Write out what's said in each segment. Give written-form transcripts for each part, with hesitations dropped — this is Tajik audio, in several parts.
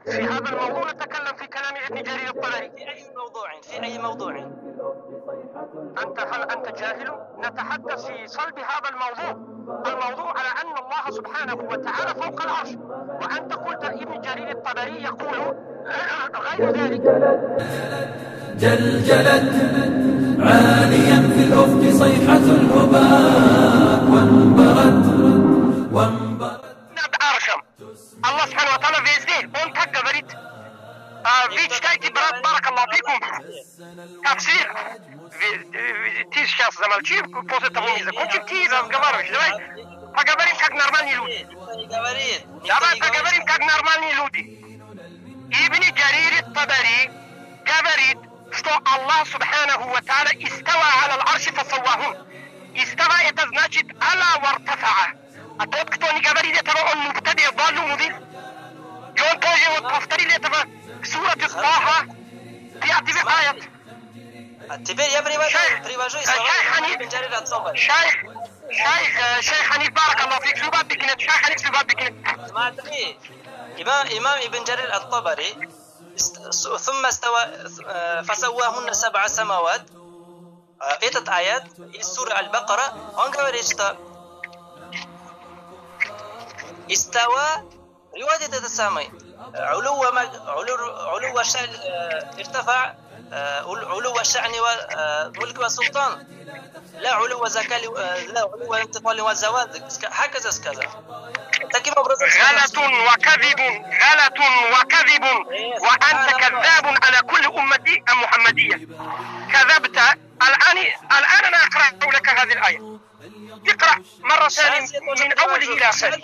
في هذا الموضوع نتكلم في كلام ابن جرير الطبري. في أي موضوع؟ في أي موضوع؟ أنت هل أنت جاهل؟ نتحدث في صلب هذا الموضوع، الموضوع على أن الله سبحانه وتعالى فوق العرش، وأنت قلت ابن جرير الطبري يقول غير ذلك. جلجلت عاليا في الأفق صيحة الهباء وانبرت وانبرت. الله سبحانه وتعالى везде, он так говорит. Вы читайте, брат, بارك الله فيكم. Тафсир. Ты сейчас замолчи, после того не закончим, ты разговариваешь. Давай поговорим как нормальные люди. Давай поговорим как нормальные люди. Ибн Джарир Табари говорит, что Аллах سبحانه وتعالى استوى على العرش فسواهن. استوى это значит علا وارتفع. А тот, кто не говорит этого, он مبتدع ضال مضل. И он тоже вот повторил этого в сурате Таха, 5 аят. Теперь я привожу слова Ибн Джарир ат-Табари. Шейх Ханиф, بارك الله فيك, зубат бикинет, шейх Ханиф, зубат бикинет. Смотри, имам Ибн Джарир ат-Табари, ثم استوى فسواهن 7 سماوات. Этот аят из суры Аль-Бакара, он говорит, что استوى, приводит это самый علو علو شأن، ارتفع علو الشأن والملك والسلطان، لا علو زكاة، لا علو انتقال والزوال، هكذا كذا. Таким образом, غلط وكذب، غلط وكذب، وأنت كذاب على كل أمتي المحمدية. كذبت الآن. الآن أنا أقرأ لك هذه الآية. اقرأ مرة ثانية من أوله إلى آخره.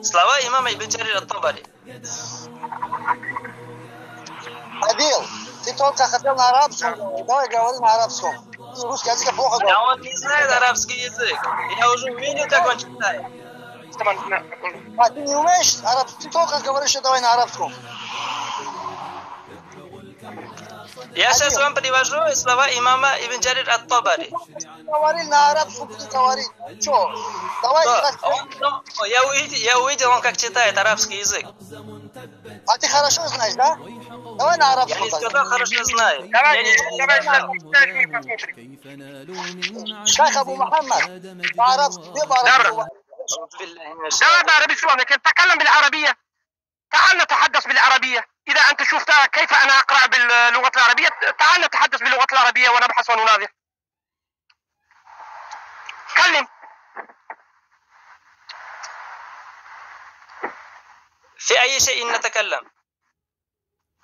Слова имама Ибн Джарир ат-Табари. Адил, ты только хотел на арабском, давай говори на арабском. Русский язык плохо говорит. А он не знает арабский язык. Я уже увидел, как он читает. А ты не умеешь арабский? Ты только говоришь, что давай на арабском. Я сейчас вам привожу слова имама Ибн Джарир ат-Табари. Говорил на арабском, ты говори. Че? Давай. Да, я увидел, он как читает арабский язык. А ты хорошо знаешь, да? Давай на арабском. Я не сказал, хорошо знаю. Давай, я не давай, знал. Шейх Абу Мухаммад, по-арабски, где по-арабски? давай بعربي. تكلم بالعربية. تعال نتحدث بالعربية. إذا أنت شفت كيف أنا أقرأ باللغة العربية، تعال نتحدث باللغة العربية ونبحث ونناظر. كلم. في أي شيء نتكلم؟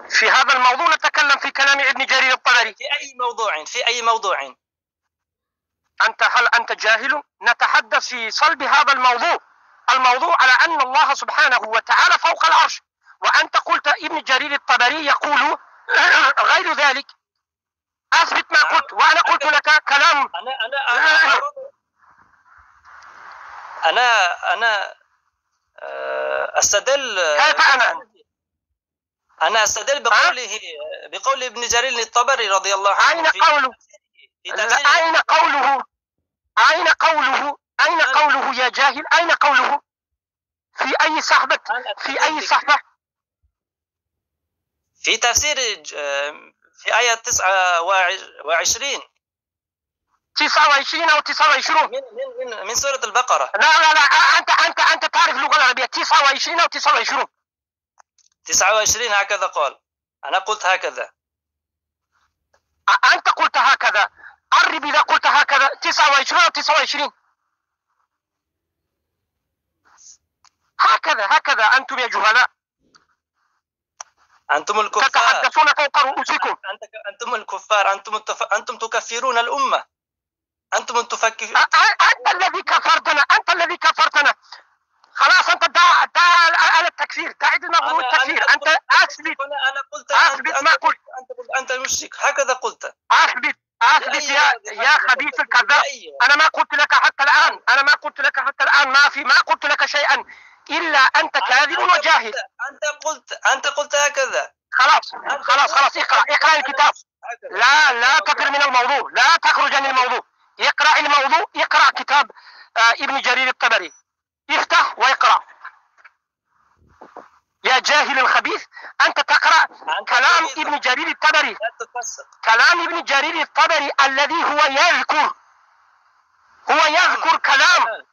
في هذا الموضوع نتكلم في كلام ابن جرير الطبري. في أي موضوع؟ في أي موضوع؟ أنت هل أنت جاهل؟ نتحدث في صلب هذا الموضوع، الموضوع على أن الله سبحانه وتعالى فوق العرش، وأنت قلت ابن جرير الطبري يقول غير ذلك. أثبت ما قلت، وأنا قلت لك كلام. أنا أستدل. كيف أنا؟ أنا أستدل بقوله، بقول ابن جرير الطبري رضي الله عنه. أين قوله؟ أين قوله؟ أين قوله؟ أين قوله يا جاهل؟ أين قوله؟ في أي صحبة؟ في أي صحبة؟ في تفسير، في آية 29. 29 أو 29 من سورة البقرة. لا لا لا، أنت تعرف اللغة العربية. 29 أو 29. 29 هكذا قال. أنا قلت هكذا. أنت قلت هكذا. قرب إذا قلت هكذا. 29 أو 29. هكذا هكذا أنتم يا جهلاء. أنتم الكفار تتحدثون فوق رؤوسكم. أنتم الكفار، أنتم تكفرون الأمة. أنتم تفكرون. أنت الذي كفرتنا، أنت الذي كفرتنا. خلاص أنت دع على التكفير، دع الموضوع التكفير. أنت أثبت. أنا قلت أثبت ما قلت. أنت مشرك، هكذا قلت. أثبت أثبت يا خبيث الكذاب. أنا ما قلت لك حتى الآن، أنا ما قلت لك حتى الآن، ما في، ما قلت لك شيئا إلا أنت كاذب وجاهل. أنت قلت هكذا. خلاص خلاص خلاص، اقرأ اقرأ الكتاب. لا لا تخرج من الموضوع، لا تخرج عن الموضوع. اقرأ الموضوع، اقرأ كتاب ابن جرير الطبري. افتح واقرأ. يا جاهل الخبيث، أنت تقرأ كلام ابن جرير الطبري، كلام ابن جرير الطبري الذي هو يذكر، هو يذكر كلام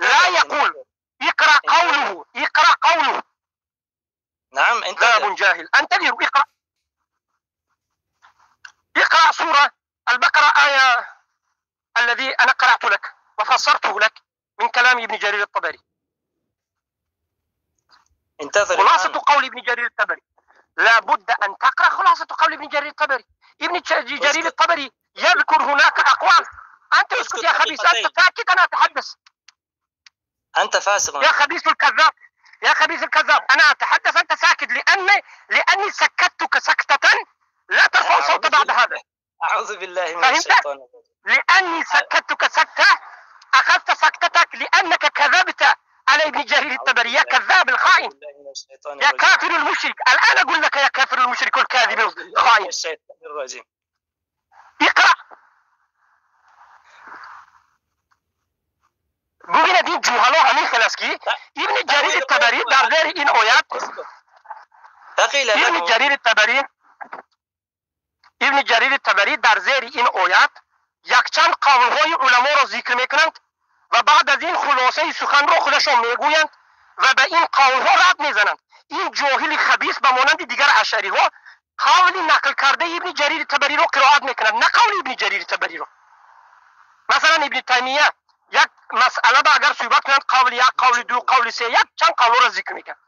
لا يقول. اقرأ قوله، اقرأ قوله. نعم انت ذاب جاهل، انتظر، اقرأ، اقرأ سورة البقرة آية الذي أنا قرأت لك وفسرته لك من كلام ابن جرير الطبري. انتظر. خلاصة قول ابن جرير الطبري، لابد أن تقرأ خلاصة قول ابن جرير الطبري. ابن جرير الطبري يذكر هناك أقوال. أنت اسكت يا خبيث، أنت ساكت، أنا أتحدث. أنت فاسق يا خبيث الكذاب، يا خبيث الكذاب، أنا أتحدث أنت ساكت، لأني سكتتك سكتة لا ترفع صوت بعد هذا. أعوذ بالله من الشيطان الرجيم. لأني سكتتك سكتة، أخذت سكتتك لأنك كذبت على ابن جرير الطبري، يا كذاب الخائن، يا كافر المشرك. الآن أقول لك يا كافر المشرك والكاذب الخائن. اقرأ. ببینید این جوهلا همین خلاص کی ابن جریر الطبری در زیر این آیات، ابن جریر الطبری، ابن جریر الطبری در زیر این آیات یکچند قولهای علما را ذکر میکنند و بعد از این خلاصه سخن را خودشان میگویند و به این قولها رد میزنند. این جاهل خبیث به مانند دیگر اشعری ها قول نقل کرده ابن جریر الطبری را قرائت میکنند، نه قول ابن جریر الطبری را. مثلا ابن تیمیه یک مسئله با اگر صحبت کنند قول یک، قول دو، قول سه، یک چند قول را ذکر میکنند،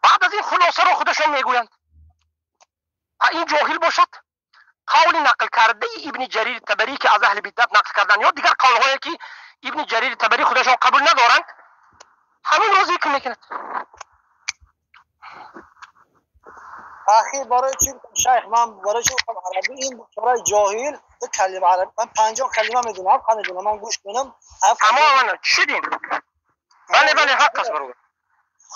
بعد از این خلاصه را خودشان میگویند. این جاهل باشد قول نقل کرده ابن جریر طبری که از اهل بدعت نقل کردن یا دیگر قولهایی که ابن جریر طبری خودشان قبول ندارند، همین را ذکر میکند. اخی برای چی شیخ، من برای چی عربی این برای جاهل دو کلمه عربی، من 50 کلمه میدونم، حق میدونم، من گوش کنم. تماما شدیم. بله بله حق است برادر.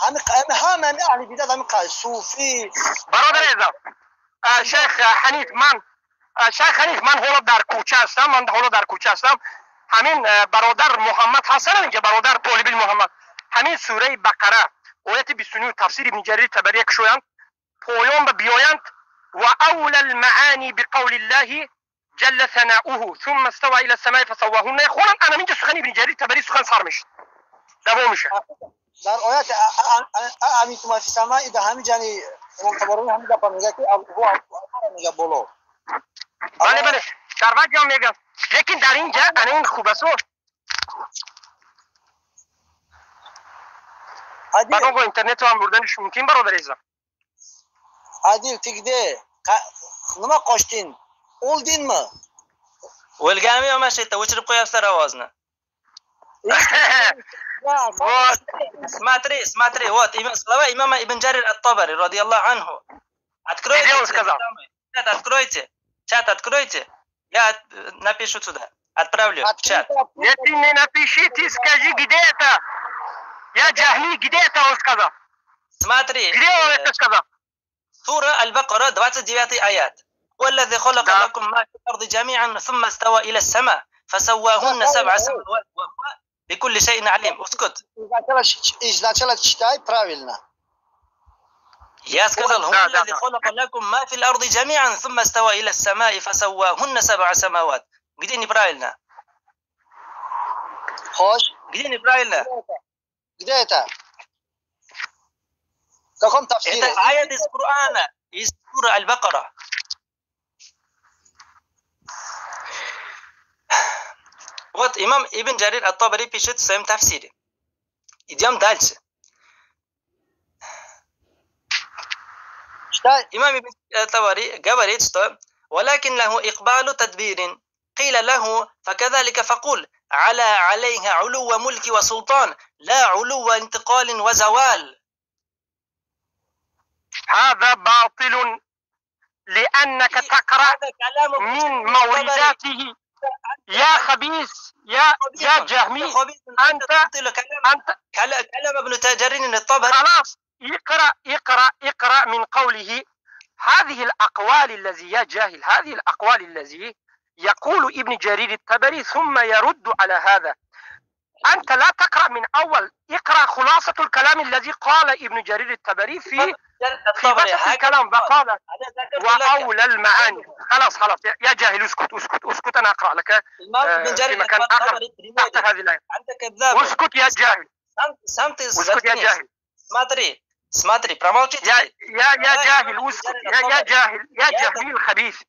همین همه اهل بدعت، همین صوفی. برادر عزیزم شیخ حنیف، من شیخ حنیف، من حالا در کوچه هستم، من حالا در کوچه هستم. همین برادر محمد حسن اینجا، برادر طالب محمد، همین سوره بقره آیت 29 تفسیر ابن جریر طبری کشویند پایان بیایند و اولى المعانی بقول الله جل ثناؤه ثم استوى الى السماء فسواهن يخونن. انا اینجا سخن ابن جریر طبری سخن سر میشه، دوام میشه در آیات امین ما فی السماء. ده همین جانی امام طبرانی همین دفعه میگه که هو میگه بالا. بله بله در وجه هم میگم، لیکن در اینجا انا این خوب است. بعد اون اینترنت هم بردنش ممکن برادر عزیزم. Adil ты где? Nima qochding? O'ldingmi? O'lganim yo'q, mana shu yerda o'chirib qo'yapsizlar ovozni. Вот. Смотри, смотри, вот слова имама Ибн Джарир ат-Табари, радиаллаху анху. Откройте. Где он сказал? Чат откройте. Чат откройте. Я напишу сюда. Отправлю в чат. Нет, ты не напиши, ты скажи, где это? Я джахли, где это он сказал? Смотри. Где он это сказал? Сура Аль-Бакара, 29 аят. والذي خلق لكم ما في الأرض جميعا ثم استوى إلى السماء فسواهن سبع سماوات وهو بكل شيء عليم. اسكت. Изначально читай правильно. Я сказал, هو الذي خلق لكم ما في الأرض جميعا ثم استوى إلى السماء فسواهن سبع سماوات. Где неправильно? Хош. Где неправильно? Где это? В каком тафсире? Это аят из Корана, из суры Аль-Бакара. Вот имам Ибн Джарир ат-Табари пишет в своем тафсире. Идем дальше. Имам Ибн Табари говорит, что ولكن له إقبال تدبير قيل له فكذلك فقل على عليها علو ملك وسلطان لا علو انتقال وزوال. هذا باطل لأنك تقرأ من مورداته يا خبيث، يا جهمي. أنت كلام ابن جرير الطبري. خلاص اقرأ اقرأ اقرأ من قوله هذه الأقوال الذي يا جاهل، هذه الأقوال الذي يقول ابن جرير الطبري ثم يرد على هذا. أنت لا تقرأ من أول، اقرأ خلاصة الكلام الذي قال ابن جرير الطبري في وسط الكلام، فقال وأولى المعاني. خلاص خلاص يا جاهل، اسكت اسكت اسكت، أنا أقرأ لك في مكان آخر تحت هذه الآية. اسكت يا جاهل، اسكت يا جاهل. Смотри, смотри, промолчи. يا جاهل، اسكت يا جاهل، يا جهمي الخبيث.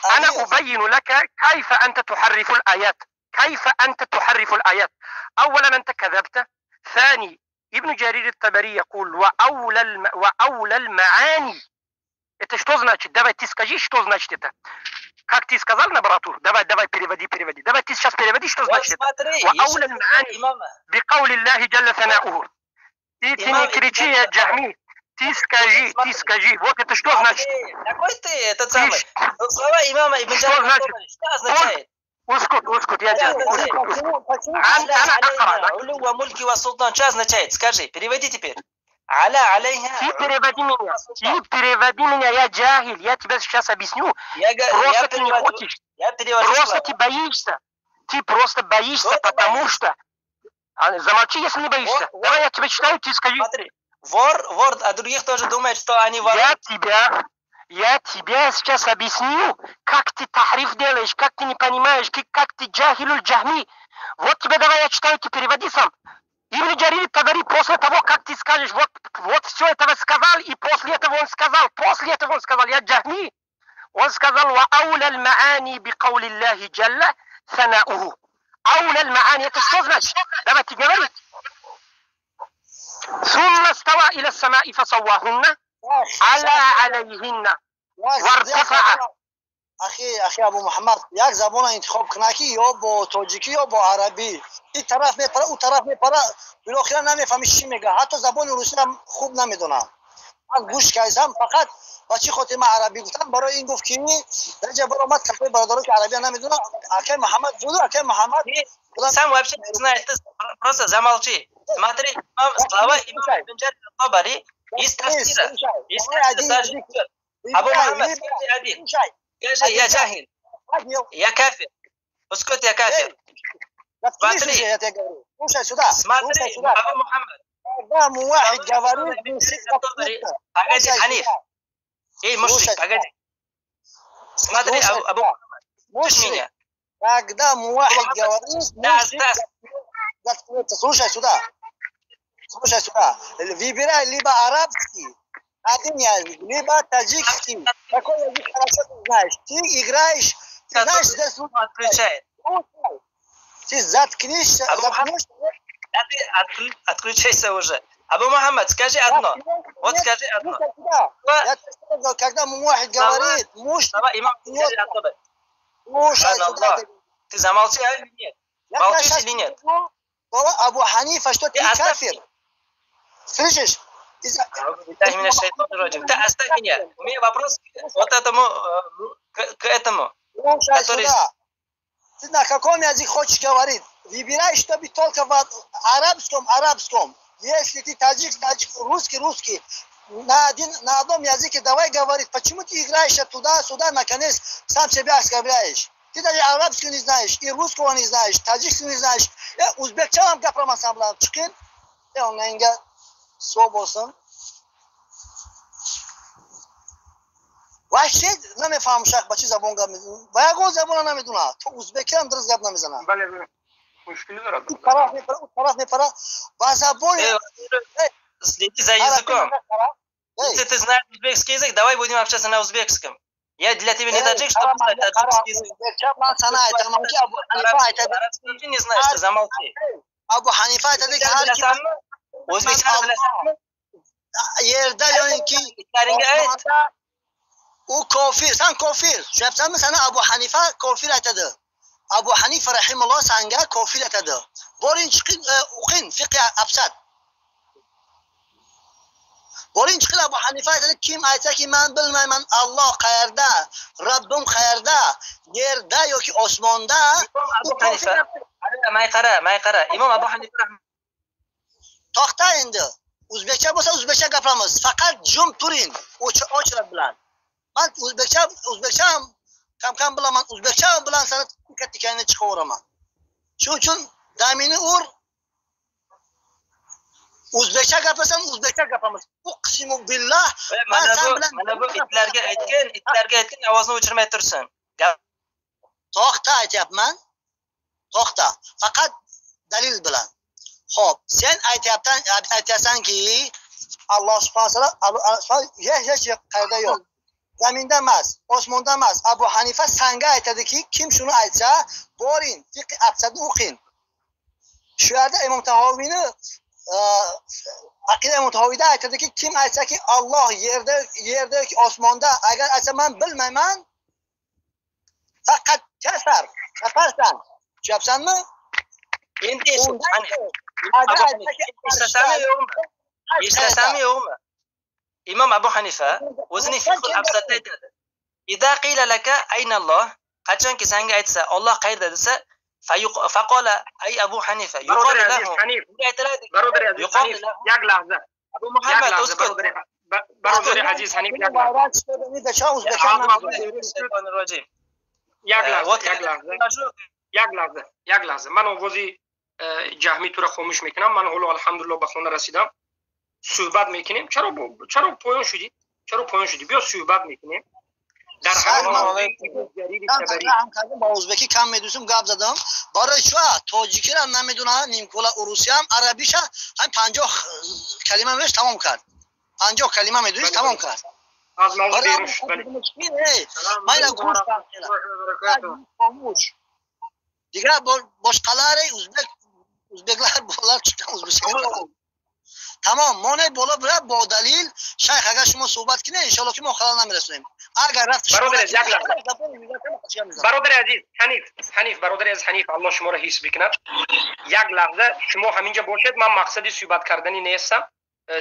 أنا أبين لك كيف أنت تحرف الآيات، كيف أنت تحرف الآيات. أولا أنت كذبت، ثاني ابن جرير الطبري يقول وأولى المعاني. Это что значит? Давай ты скажи, что значит это. Как ты сказал на брату? Давай, давай, переводи, переводи. Давай ты сейчас переводи, что значит это. وأولى المعاني بقول الله جل ثناؤه. Ты не кричи, я джахми. Ты скажи, ты скажи. Вот это что значит? Какой ты этот самый? Слова имама Ибн Джарир что означает? Ускут, ускут, я джахми. Улю мульки ва султан, что означает? Скажи, переводи теперь. Аля алейха. Ты переводи меня. Ты переводи меня, я джахиль. Я тебе сейчас объясню. Просто ты не хочешь. Просто ты боишься. Ты просто боишься, потому что... Замолчи, если не боишься. Вор, давай я тебе читаю, ты скажи. Смотри, вор, вор, а других тоже думают, что они воры. Я тебе сейчас объясню, как ты тахриф делаешь, как ты не понимаешь, как ты джахилюль джахми. Вот тебе давай я читаю, ты переводи сам. Ибн Джарир Табари после того, как ты скажешь, вот, вот все этого сказал, и после этого он сказал, после этого он сказал, я джахми. Он сказал, ва ауля аль-маани би каули Аллахи джалла санауху. أولى المعاني، это что значит? Давайте говорить. ثم استوى إلى السماء فسواهن على عليهن وارتفع. أخي أبو محمد، як забон انتخاب кнаки ё бо тоҷикӣ ё бо арабӣ. Ин тараф мепара, у тараф мепара, билохира намефаҳми чӣ мега. Ҳатто забони русиро хуб намедонам. Ман гӯш кардам, фақат ба чӣ хотир ман арабӣ гуфтам? Барои ин гуфт ки дар баромад кафои бародаро ки арабия намедонам. Акай Муҳаммад зуду, акай Муҳаммад. Сам вообще не знаешь, ты просто замолчи. Смотри, слова имама Ибн Джарир ат-Табари из тафсира. Из тафсира. Абу Мухаммад, скажи один. Скажи, я джахил. Я кафир. Ускут, я кафир. Смотри. Я тебе говорю. Слушай сюда. Смотри, Абу Мухаммад. Когда муахид говорит, погоди, Ханиф. Эй, мушрик, погоди. Смотри, Абу Мухаммад, меня. Когда муахид говорит, мушрик, слушай сюда. Слушай сюда. Выбирай либо арабский, один язык, либо таджикский. Какой язык хорошо ты знаешь? Ты играешь, ты знаешь, здесь отключает. Ты заткнешься, заткнешься. Да ты отключайся уже. Абу Мухаммад, скажи одно. Вот скажи одно. Я тебе сказал, когда муахид говорит, муж... Ты замолчи или нет? Молчишь или нет? Абу Ханифа, что ты кафир. Слышишь? Ты оставь меня. У меня вопрос вот этому, к этому. Который... Ты на каком языке хочешь говорить? Выбирай, чтобы только в арабском, арабском. Если ты таджик, таджик, русский, русский. На одном языке давай говорить. Почему ты играешь туда-сюда, наконец сам себя оскорбляешь? Ты даже арабский не знаешь, и русского не знаешь, таджикский не знаешь. Узбекчалам гапрамасам билан чиқин. Онга сов bo'lsin. Вообще намефаҳмам шах ба чӣ забон гап мезанад. Ва ягон забона намедонад. То узбекӣ ҳам дуруст гап намезанад. Бале, мушкилӣ дорад. У тараф мепара, у тараф мепара. Ба забони... Следи за языком. Если ты знаешь узбекский язык, давай будем общаться на узбекском. Я для тебя не таджик, чтобы знать таджикский язык. Арабский не знаешь, ты замолчи. Абу Ханифа aytadiki, har kim o'zbekchani bilasanmi? Yerda yoinki u kofir, san kofir. Tushunyapsanmi? Sani Abu Hanifa kofir aytadi. Abu Hanifa rahimulloh sanga kofir aytadi. Boring chiqing, o'qing fiqh absat. Boring chiqing Abu Hanifa aytadi, kim aytsaki men bilmayman Alloh qayerda, Rabbim qayerda, yerda yoki osmonda. Abu Hanifa, may qara, may qara. Imom Abu Hanifa to'xta endi. O'zbekcha bo'lsa o'zbekcha gapiramiz. Faqat jim turing, o'chirib bilan. Men o'zbekcha ham kam-kam bilaman. O'zbekcha bilan seni tikka-tikkangni chiqaveraman. Shuning uchun damini ur, O'zbekcha gapirasan, o'zbekcha gapiramiz. Uqsimu billah. Mana bu itlarga aytgin, itlarga aytgin, ovozni o'chirmay tursin. To'xta aytyapman. To'xta. Faqat dalil bilan. Xo'p, sen aytyasanki, Alloh subhanahu va taolo hech qayerda yo'q. Zaminda emas, osmonda emas. Abu Hanifa sanga aytadiki, kim shuni aytsa, boring, fiqh afsadni o'qing. Shu yerda Imom Tahoviyni aqida Imom Tahoviyda aytadiki, kim aytsaki Alloh yerda yoki osmonda, agar aytsa men bilmayman, faqat kasar, kafarsan. Tushunyapsanmi? Endi eshitasanmi yo'qmi? Imom Abu Hanifa o'zining fiqh afsadda aytadi. Ida qila laka ayna Alloh, qachonki senga aytsa Alloh qayerda desa, faqola ay Abu Hanifa, yuqola lahu. Barodar aziz Hanif, як lahza. Abu Muhammad uskut. Barodar aziz Hanif, як lahza. Як lahza, як lahza, як lahza. Ман овози ҷаҳмӣ тура хомӯш мекунам. Ман ҳоло алҳамдулиллоҳ ба хона расидам. Суҳбат мекунем. Чаро поён шудӣ? Чаро поён шудӣ? Биё суҳбат мекунем. Дар ҳамон ба ӯзбекӣ кам медонистам, гап задам. Барои чӣ? Тоҷикиро намедонам, нимкула урусиям, арабиша ҳам 50 калима медонист, тамом кард. 50 калима медонист, тамом кард. Аз мавзӯъ берун шуд. Ман ина гӯш кардам. Дигар boshqalari o'zbeklar bolalar chiqqan o'zbekcha. Tamom, mana bola bilan бо далил шайх агар шумо суҳбат кунед, иншоаллоҳ ки мо халал намерасонем. Агар рафт бародар як лаҳза. Бародар азиз Ҳаниф, Ҳаниф бародар азиз Ҳаниф, Аллоҳ шуморо ҳифз бикунад. Як лаҳза шумо ҳаминҷо бошед, ман мақсади суҳбат кардани нестам,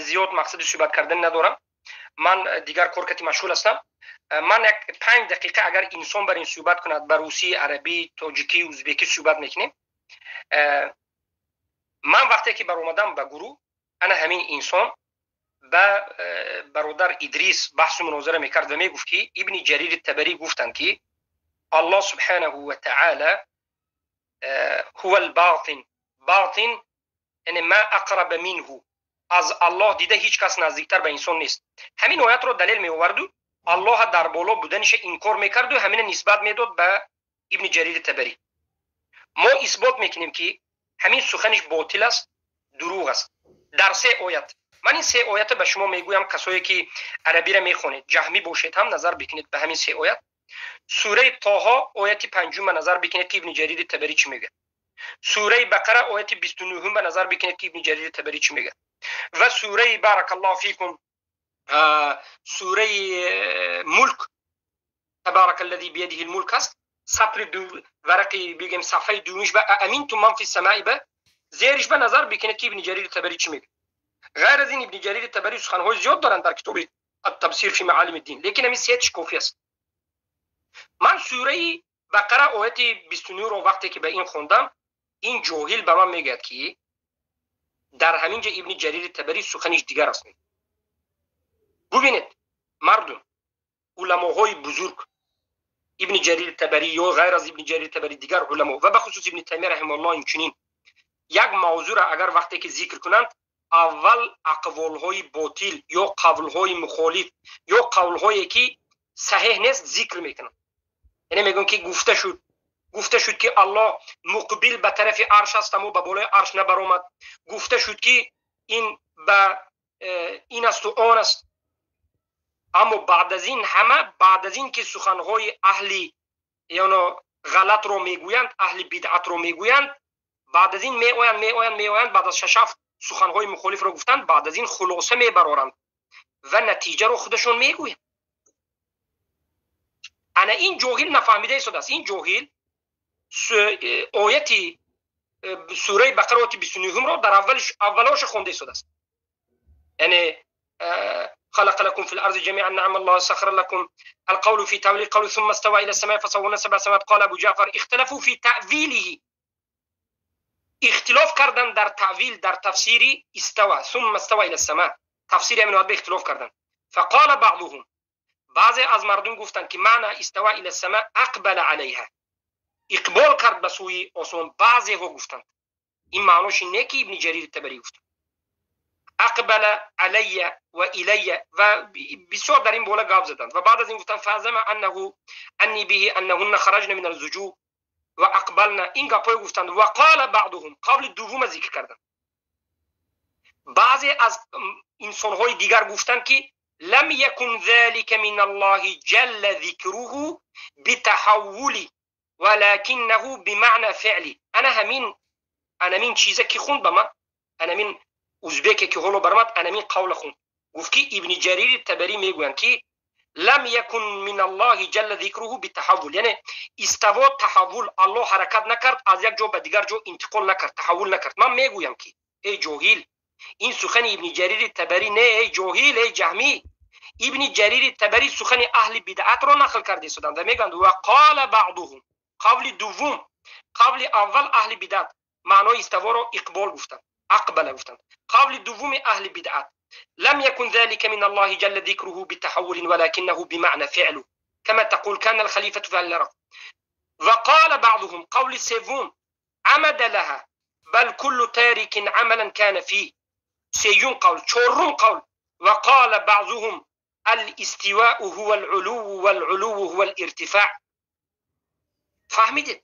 зиёд мақсади суҳбат кардани надорам. Ман дигар кор кати машғул ҳастам. Ман як 5 дақиқа агар инсон бар ин суҳбат кунад, ба русӣ, арабӣ, тоҷикӣ, ӯзбекӣ суҳбат мекунем. Ман вақте ки баромадам ба гурӯҳ, ана ҳамин инсон ба бародар Идрис баҳсу мунозара мекард ва мегуфт ки Ибни Ҷарир Табарӣ гуфтанд ки Аллоҳ субҳанаҳу ва таъола ҳува ал-ботин. Ботин яъне ма ақраба минҳу, аз Аллоҳ дида ҳеҷ кас наздиктар ба инсон нест. Ҳамин оятро далел меоварду, Аллоҳ дар боло буданиша инкор мекарду, ҳамина нисбат медод ба Ибни Ҷарир Табарӣ. Мо исбот мекунем ки ҳамин суханиш ботил аст, дурӯғ аст. Дар се оят. Ман ин се оята ба шумо мегӯям, касое ки арабиро мехонед, ҷаҳмӣ бошед ҳам назар бикунед ба ҳамин се оят. Сураи Тоҳо ояти 5 ба назар бикунед ки Ибни Ҷарир Табарӣ чӣ мегӯяд. Сураи Бақара ояти 29 ба назар бикунед ки Ибни Ҷарир Табарӣ чӣ мегӯяд. Ва сураи баракаллоҳу фикум, сураи Мулк, табаракаллази биядиҳил мулк аст, сатри ду варақи бигем сафҳаи дуюмиш ба аминтум ман фи самаи ба зериш ба назар бикунед ки Ибни Ҷарир Табарӣ чӣ мегӯяд. Ғайр аз ин Ибни Ҷарир Табарӣ суханҳои зиёд доранд дар китоби ат-Табсир фи маалими дин, лекин ҳамин сетиш кофӣ аст. Ман сураи Бақара ояти 29-ро вақте ки ба ин хондам, ин ҷоҳил ба ман мегӯяд ки дар ҳамин ҷо Ибни Ҷарир Табарӣ суханиш дигар аст. Бубинед мардум, уламоҳои бузург Ибни Ҷарир Табарӣ ё ғайр аз Ибни Ҷарир Табарӣ дигар уламо ва бахусус Ибни Таймия раҳимаҳуллоҳ инчунин як мавзӯъро агар вақте ки зикр кунанд, аввал ақволҳои ботил ё қавлҳои мухолиф ё қавлҳое ки саҳеҳ нест зикр мекунанд. Яъне мегӯянд ки гуфта шуд ки Аллоҳ муқбил ба тарафи арш аст, аммо ба болои арш набаромад. Гуфта шуд ки ин ба ин асту он аст. Аммо баъд аз ин ҳама, баъд аз ин ки суханҳои аҳли яъне ғалатро мегӯянд, аҳли бидъатро мегӯянд, баъд аз ин меоянд, баъд аз 6-7 суханҳои мухолифро гуфтанд, баъд аз ин хулоса мебароранд ва натиҷаро худашон мегӯянд. Ана ин ҷоҳил нафаҳмида истодааст. Ин ҷоҳил ояти сураи Бақара ояти 29-ро дар аввалоша хонда истодааст. Яъне خلق لكم في الأرض جميعا نعم الله سخر لكم القول في تأويل القول ثم استوى إلى السماء فسواهن 7 سماوات قال أبو جعفر اختلفوا في تأويله، اختلاف کردن در تأویل، در تفسیر استوى ثم استوى إلى السماء، تفسیر همین به اختلاف کردن. فقال بعضهم، بعضی از مردم گفتند که معنی استوى إلى السماء اقبل عليها، اقبال کرد به سوی آسمان. بعضی ها گفتند این معناش اینه که ابن جریر طبری گفت. اقبل علی و الی و بسیار در این بالا گپ زدند. و بعد از این گفتن فعزم انه انی به انهن خرجن من الزجو و اقبلنا. این گپای گفتند. و قال بعضهم، قول دوم ذکر کردند. بعضی از انسانهای دیگر گفتند که لم يكن ذلك من الله جل ذكره بتحول ولكنه بمعنى فعلی. انا همین انا چیزی که خوند به من، انا من ازبک که هولو برمد، انا من قول خوند. گفت که ابن جریر تبری میگویند که لم يكن من الله جل ذكره بتحول، یعنی استوا تحول، الله حرکت نکرد، از یک جا به دیگر جا انتقال نکرد، تحول نکرد. من میگویم که ای جاهل، این سخن ابن جریر تبری نه، ای جاهل، ای جهمی. ابن جریر تبری سخن اهل بدعت را نقل کرده شدند و میگند و قال بعضهم، قول دوم، قول اول اهل بدعت معنای استوا را اقبال گفتند، اقبل گفتند. قول دوم اهل بدعت لم يكن ذلك من الله جل ذكره بتحول ولكنه بمعنى فعل كما تقول كان الخليفة فعل. وقال بعضهم، قول سوم، عمد لها بل كل تارك عملا كان فيه. سيون قول، چهارم قول، وقال بعضهم الاستواء هو العلو والعلو هو الارتفاع. فهمت؟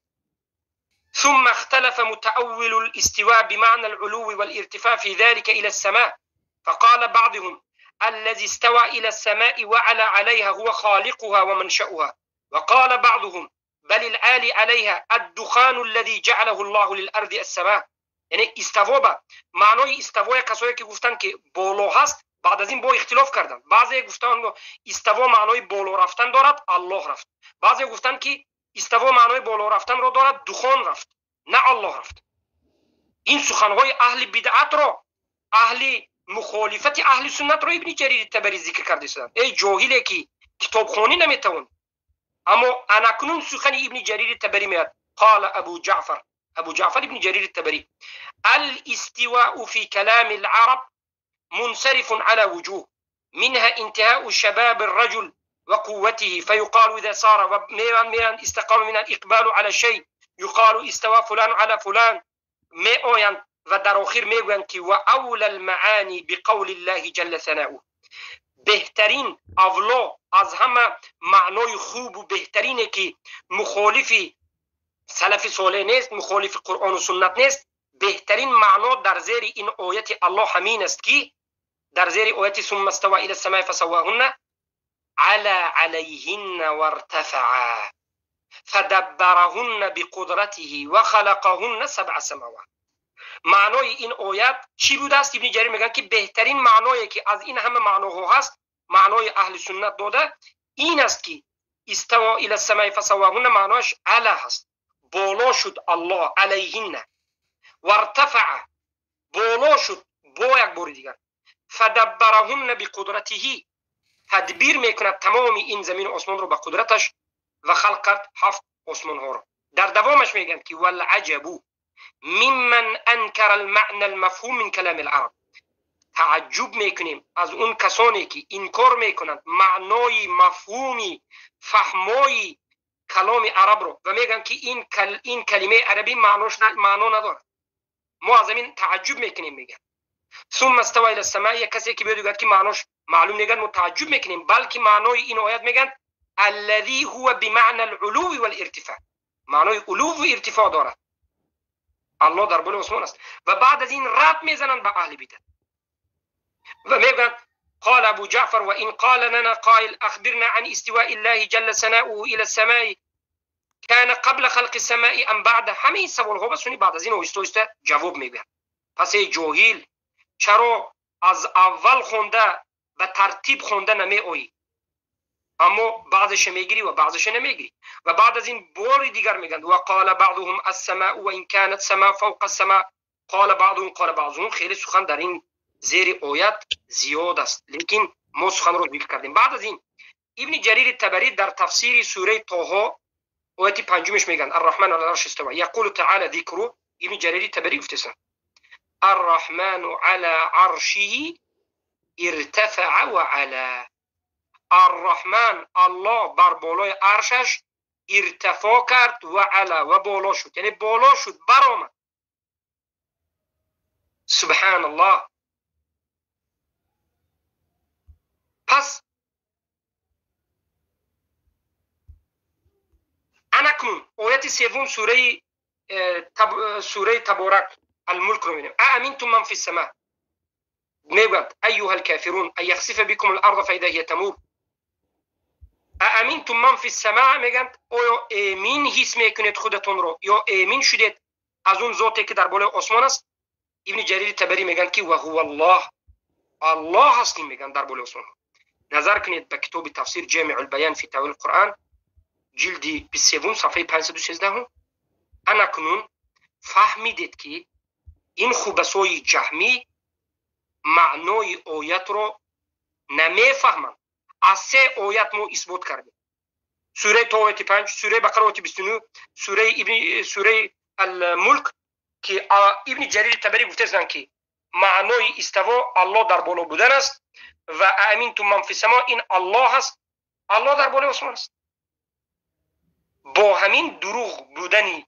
ثم اختلف متأول الاستواء بمعنى العلو والارتفاع في ذلك إلى السماء، فقال بعضهم الذي استوى إلى السماء وعلى عليها هو خالقها ومنشأها، وقال بعضهم بل العالي عليها الدخان الذي جعله الله للأرض السماء. یعنی استوا با معنای استوا کسایی که گفتن که بالا هست، بعد از این با اختلاف کردن. بعضی گفتن استوا معنای بالا رفتن دارد، الله رفت. بعضی گفتن که استوا معنای بالا رفتن را دارد، دخان رفت، نه الله رفت. این سخنهای اهل بدعت را، اهل مخالفت اهل سنت را ابن جریر تبری ذکر کرده شدند. ای جاهلی که کتابخوانی نمیتوان. اما انکنون سخن ابن جریر تبری میاد. قال ابو جعفر، أبو جعفر بن جرير التبري: الاستواء في كلام العرب منصرف على وجوه، منها انتهاء شباب الرجل وقوته، فيقال إذا صار وميران استقام من الإقبال على شيء، يقال استوى فلان على فلان. مئويا و در آخر میگویند که و اول المعانی بقول الله جل ثناؤه. بهترین اولا از همه معنای خوب و بهترینه که مخالف سلف صالح نیست، مخالف قرآن و سنت نیست، بهترین معنا در زیر این آیت الله همین است که در زیر آیت ثم استوى الى السماء فسواهن علی علیهن وارتفع فدبرهن بقدرته وخلقهن سبع سماوات. معنای این آیت چی بوده است؟ ابن جریر میگن که بهترین معنایی که از این همه معناها هست، معنای اهل سنت داده این است که استوى الى السماء فسواهن معناش علی هست، بالا شد الله، علیهن وارتفع، بالا شد با یک بار دیگر، فدبرهن بقدرته، تدبیر میکند تمام این زمین و آسمان رو به قدرتش و خلق کرد هفت آسمان ها رو. در دوامش میگن که والعجب ممن انکر المعنى المفهوم من کلام العرب. تعجب میکنیم از اون کسانی که انکار میکنند معنای مفهومی فهمای کلام عرب رو و میگن که این کلمه عربی معناش معنا نداره. ما از این تعجب میکنیم. میگن ثم استوى الى السماء، یک کسی که بیاد که معناش معلوم نگن ما تعجب میکنیم، بلکه معنای این آیت میگن الذي هو بمعنى العلو والارتفاع، معنای علو و ارتفاع دارد. الله در بالای آسمان است. و بعد از این رد میزنن به اهل بیت و میگن قال ابو جعفر وان قال لنا قائل اخبرنا عن استواء الله جل ثناؤه الى السماء كان قبل خلق السماء ام بعد. همه این سوال ها بسونی بعد از این آهسته آهسته جواب میگن. پس ای جاهل، چرا از اول خونده به ترتیب خونده نمی آیی، اما بعضش میگیری و بعضش نمیگیری؟ و بعد از این بار دیگر میگن و قال بعضهم السماء و ان كانت سماء فوق السماء قال بعضهم قال بعضهم. خیلی سخن در این زیر آیت زیاد است، لیکن ما سخن رو ذکر کردیم. بعد از این ابن جریر تبری در تفسیر سوره طه آیت پنجمش میگن الرحمن علی العرش استوى، یقول تعالی ذکر. ابن جریر تبری گفته الرحمن على عرشه ارتفع وعلا. الرحمن الله بر بالای عرشش ارتفاع کرد و علا و بالا شد، یعنی بالا شد، برآمد. سبحان الله. Пас анакнун ояти севум сураи Таборак Ал-Мулкро мебинем. Ааминтум ман фи ссама, мегӯяд: айюҳа алкофирун ан яхсифа бикум аларда фаиза ҳия тамур. Ааминтум ман фи ссама, мегӯянд, оё эмин ҳис мекунед худатонро ё эмин шудед аз он зоте ки дар болои осмон аст? Ибни Ҷарири Табарӣ мегӯянд ки ва ҳува Аллоҳ, Аллоҳ ҳастим, мегӯянд, дар болои осмон. Назар кунед ба китоби тафсир Ҷамиъул Баян фи тавил Қуръан, ҷилди 23, сафҳаи 513. Анакнун фаҳмидед, ки ин хубасои ҷаҳмӣ маънои оятро намефаҳманд. Аз се оят мо исбот кардем: сураи То ояти 5, сураи Бақара ояти 29, сураи Алмулк, ки Ибни Ҷарири Табарӣ гуфтаистанд, ки маънои иставо Аллоҳ дар боло будан аст ва ааминтум ман фи само ин Аллоҳ аст, Аллоҳ дар болои осмон аст. Бо ҳамин дурӯғ будани,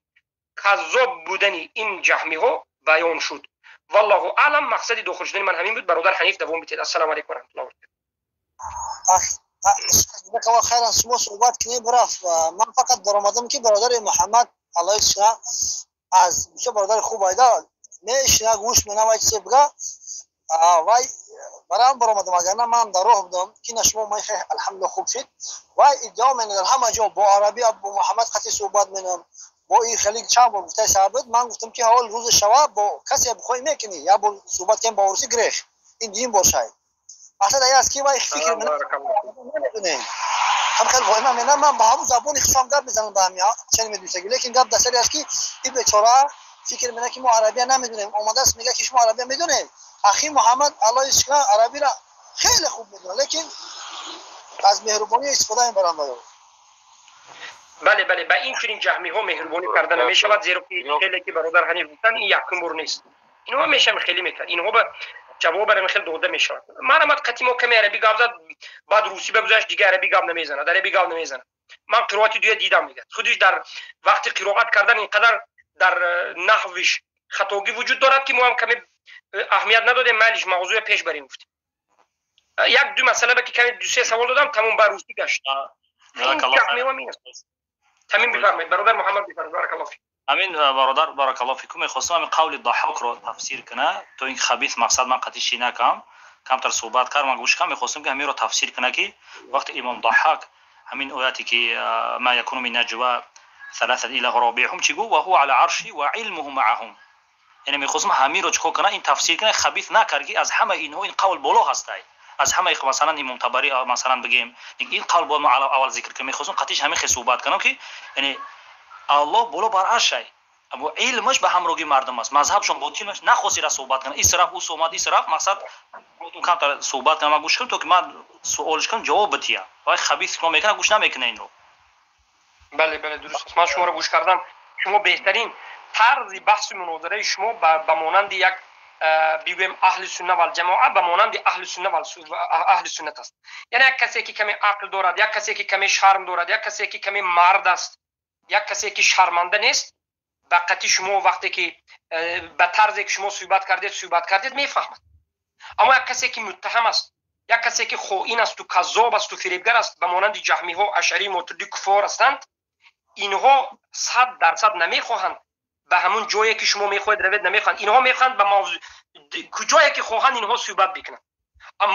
каззоб будани ин ҷаҳмиҳо баён шуд. Валлоҳу аълам. Мақсади дохил шудани ман ҳамин буд. Бародар Ҳаниф, давом бидиҳед. Ассалому алайкум ва раҳматуллоҳи ва баракатуҳ. Хайран, шумо суҳбат кунед, бирафт. Ман фақат баромадам, ки бародари Муҳаммад, Аллоҳ шуна, аз бисёр бародари хуб айда мешина, гӯш мена, вай чизе бига, вай барам баромадам. Агар на, ман дар роҳ будам, ки на шумо май. Алҳамдулилла, хуб шуд. Вай иддао менадал ҳама ҷо бо арабӣ, бо Муҳаммад қати суҳбат менам, бо ин хеле чанд бор гуфтаи сабит. Ман гуфтам, ки ҳол рӯзи шава бо касе бихоҳӣ мекунӣ, як бор суҳбат кунем бо урусӣ, грех ин дин бошай. Мақсад ай аст, ки вай фикр намедонем, ҳам хел воима менам. Ман ба ҳамун забони хушам гап мезанам, ба ҳами чани медонистагӣ, лекин гап дар сари аст, ки ин бечора фикр менад, ки мо арабия намедонем. Омадааст, мегӯяд, ки шумо арабия медонед. Ахи Муҳаммад, Аллоҳи шукра, арабиро хеле хуб медонад, лекин аз меҳрубонӣ истифода мебаранд. Бале, ба ин чунин ҷаҳмиҳо меҳрубонӣ карда намешавад, зеро ки хеле ки бародар Ҳаниф гуфтанд, ин якум бор нест, инҳо ҳамеша хеле мекард, инҳо ба ҷавоб хел дода мешавад. Марамад қати мо каме арабӣ гап зад, баъд русӣ багузашт, дига арабӣ гап намезанад, арабӣ гап намезанад. Ман қироати дуя дидам, мегӯяд, худиш дар вақти қироат кардан ин қадар дар наҳвиш хатогӣ вуҷуд дорад, ки мо ҳам каме аҳамият надодем. Майлиш, мавзӯя пеш барем, гуфтем. Як ду масъала ба ки каме ду-се савол додам, тамом, ба русӣ гашт. Тамим бифармоед, бародар Муҳаммад, бифармоед, баракаллоҳ фик. Амин, бародар, баракаллоҳ фикум. Мехостам ҳамин қавли Даҳокро тафсир куна, то ин хабис мақсад ман қатъи ши накам, камтар суҳбат кард, ман гӯш кам. Мехостам, ки ҳаминро тафсир куна, ки вақте имом Даҳак ҳамин ояте ки ма якуну мин наҷва саласат илла робиҳум, чӣ гуфт? Ва ҳува ала арши ва илмуҳу маъаҳум. Яъне мехостам ҳаминро чикор куна, ин тафсир куна. Хабис накард, ки аз ҳама инҳо ин қавл боло ҳастай, аз ҳама, масалан, имом Табарӣ, масалан, бигем, ин қавл бояд мо аввал зикр кунем. Мехостам қатъиш ҳамин хел суҳбат кунам, ки яъне Аллоҳ боло бар аршай, аммо илмаш ба ҳамроҳи мардум аст, мазҳабшон ботил нахост ира суҳбат кунад. Ис рафт, ус омад, ис рафт. Мақсад камтар суҳбат кунам, ман гӯш кунам, то ки ман суолш кунам, ҷавоб битиям. Вай хабис фикр мекунад, гӯш намекунад инро. Бале, дуруст аст. Ман шуморо гӯш кардам. Шумо беҳтарин тарзи баҳсу мунозираи шумо ба монанди як, бигӯем, аҳли сунна валҷамоа, ба монанди аҳли сунна аҳли суннат аст. Яъне як касе ки каме ақл дорад, як касе ки каме шарм дорад, як касе ки каме мард аст, як касе ки шарманда нест, ба қатъи шумо вақте ки ба тарзе ки шумо суҳбат кардед, мефаҳмад. Аммо як касе ки муттаҳам аст, як касе ки хоин асту каззоб асту фиребгар аст, ба монанди ҷаҳмиҳо, ашарӣ, мотурдӣ, куфор ҳастанд, инҳо 100% намехоҳанд ба ҳамун ҷое ки шумо мехоҳед равед, намехоҳанд. Инҳо мехоҳанд ба мавзӯ куҷое ки хоҳанд инҳо суҳбат бикунанд.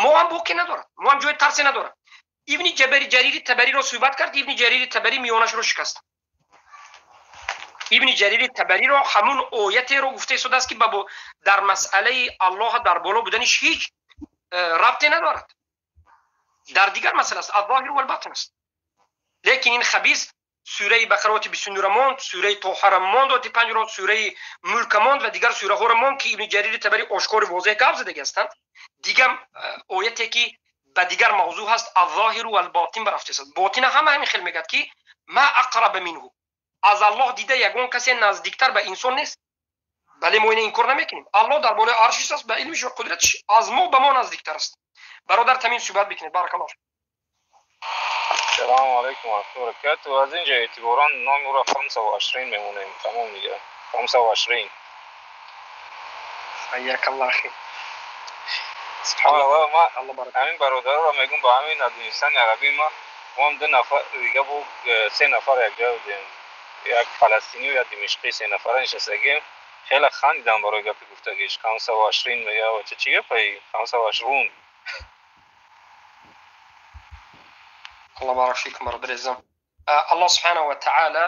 Мо ҳам боке надорад, мо ҳам ҷои тарсе надорад. Ибни Ҷабари Ҷарири Табариро суҳбат кард, Ибни Ҷарири Табарӣ миёнашро шикаст. Ибни Ҷарири Табариро ҳамун оятеро гуфта истодааст, ки дар масъалаи Аллоҳ дар боло буданиш ҳеҷ рабте надорад, дар дигар масъала аст, алзоҳиру валботин аст. Лекин ин хабис сураи Бақара ояти 29 монд, сураи Тоҳара монд, ояти 5-ро, сураи Мулка монд ва дигар сураҳоро монд, ки Ибни Ҷарири Табари ошкори возеҳ гап задаги ҳастанд. Дигар ояте ки ба дигар мавзӯъ ҳаст, алзоҳиру валботин барафтесад. Ботина ҳама ҳамин хел мегӯяд, ки ма ақраба минҳу, аз Аллоҳ дида ягон касе наздиктар ба инсон нест. Бале, мо ина инкор намекунем, Аллоҳ дар болои аршиш аст, ба илмиш ва қудратиш аз мо ба мо наздиктар аст. Бародар Тамим, суҳбат бикунед, баракаллоҳ. Салому алайкум ва раҳматуллоҳи ва баракатуҳ. Аз ин ҷо эътиборан номи ӯро 25 мемонем. Тамом дига. 25. Ҳайякаллоҳ, ахи. Субҳаналлоҳ, ма ҳамин бародарро мегӯм, ба ҳамин надонистани арабӣ ма моам ду нафар дига бу се нафар якҷоя будем, як фаластинию як димишқӣ, се нафара нишастагем. Хеле хандидам барои гапи гуфтагиш. Хамса ва ашрин мега, ча чӣ гапаи хамса ва ашрун? Аллоҳ барак фикум, бародари азизам. Аллоҳ субҳанаҳу ва таъала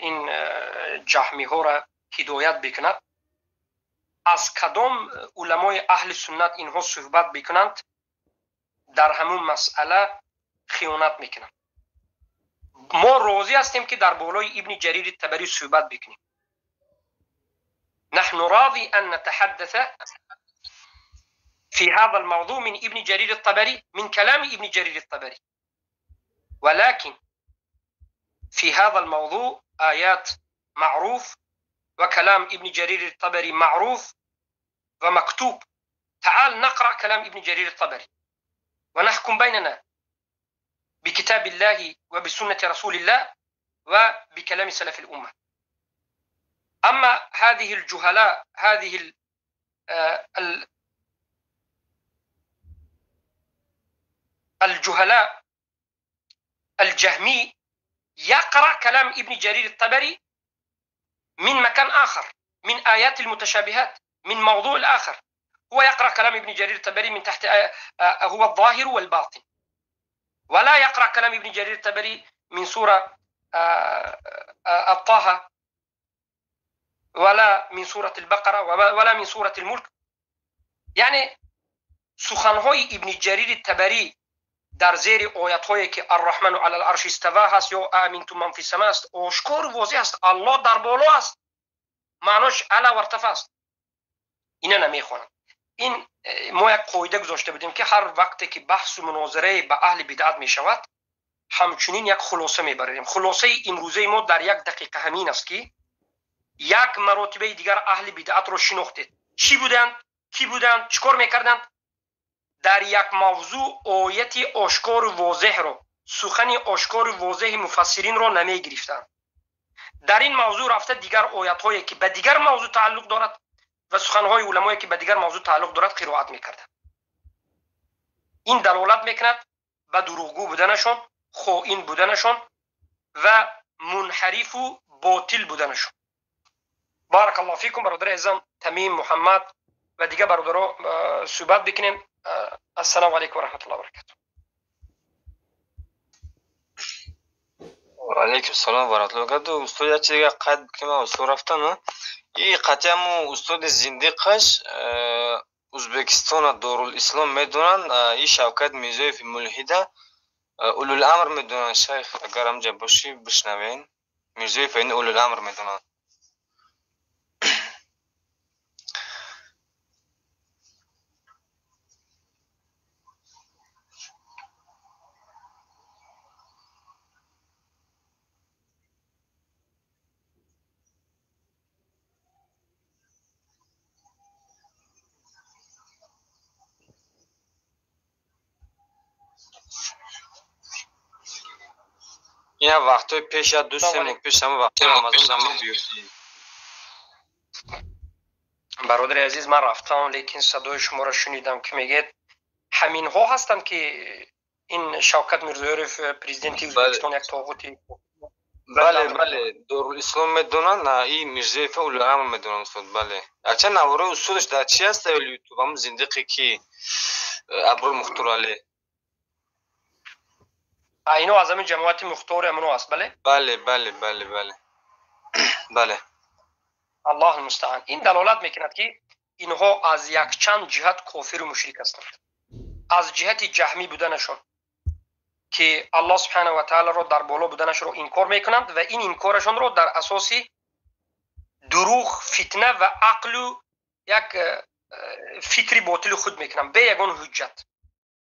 ин ҷаҳмиҳоро ҳидоят бикунад. Аз кадом уламои аҳли суннат инҳо суҳбат бикунанд, дар ҳамун масъала хиёнат мекунанд. Мо розӣ ҳастем, ки дар болои Ибни Ҷарири Табарӣ суҳбат бикунем. نحن راضي أن نتحدث في هذا الموضوع من ابن جرير الطبري، من كلام ابن جرير الطبري، ولكن في هذا الموضوع آيات معروف وكلام ابن جرير الطبري معروف ومكتوب. تعال نقرأ كلام ابن جرير الطبري ونحكم بيننا بكتاب الله وبسنة رسول الله وبكلام سلف الأمة. أما هذه الجهلاء، هذه الجهلاء الجهمي يقرأ كلام ابن جرير الطبري من مكان آخر، من آيات المتشابهات، من موضوع الآخر. هو يقرأ كلام ابن جرير الطبري من تحت هو الظاهر والباطن، ولا يقرأ كلام ابن جرير الطبري من سورة الطه، ولا من سورة البقرة، ولا من سورة الملك. یعنی سخنهای ابن جریر طبری در زیر آیت که الرحمن علی العرش استوا هست یا امنتم من فی السماء است، آشکار و واضح است. الله در بالا است، معناش علی و ارتفع است. اینا نمیخوانند. این ما یک قاعده گذاشته بودیم که هر وقتی که بحث و مناظره به اهل بدعت می شود، همچنین یک خلاصه میبریم. خلاصه امروزه ما در یک دقیقه همین است که یک مرتبه دیگر اهل بدعت رو شناختید. چی بودند؟ کی بودند؟ چیکار میکردند؟ در یک موضوع آیت آشکار و واضح رو، سخن آشکار و واضح مفسرین رو نمیگرفتند. در این موضوع رفته دیگر آیت هایی که به دیگر موضوع تعلق دارد و سخنهای علمایی که به دیگر موضوع تعلق دارد قرائت میکردند. این دلالت میکند به دروغگو بودنشون، خائن بودنشون و منحرف و باطل بودنشون. بارک الله فیکم برادر عزیزم تمیم، محمد و دیگه برادرها صحبت بکنیم. السلام علیکم و رحمت الله و برکاته. و علیکم السلام و رحمت الله و برکاته. استاد، یک چیز دیگه قید بکنیم، استاد رفتن ای قطعا مو استاد زندیقش ازبکستان دارالاسلام میدونن، ای شوکت میرزایف ملحده اولوالامر میدونن. شیخ اگر همجا باشی بشنوین، میرزایف این اولوالامر میدونن. Ина вақтҳои пеш, я 2-3 моҳ пеш, ҳама вақтҳои Рамазон дамо биёфтӣ. Бародари азиз, ман рафтам, лекин садои шуморо шунидам, ки мегӯед ҳаминҳо ҳастанд, ки ин Шавкат Мирзиёев, президенти Ӯзбекистон, як тоғути. Бале, бале, Дорулислом медонанд, и Мирзиёев улуламр медонанд, устод, бале. Ача наворои устодаш дар чи аст ютуб, ҳамун зиндиқе ки Аброр Мухторалӣ. Ино аз ҳамин ҷамоати мухтори амино аст, бале? Бале, бале, бале, бале, бале. Аллоҳ мустаъан. Ин далолат мекунад, ки инҳо аз якчанд ҷиҳат кофиру мушрик ҳастанд. Аз ҷиҳати ҷаҳмӣ буданашон, ки Аллоҳ субҳанаҳу ва таоларо дар боло буданашро инкор мекунанд ва ин инкорашонро дар асоси дурӯғ, фитна ва ақлу як фикри ботили худ мекунанд, бе ягон ҳуҷҷат.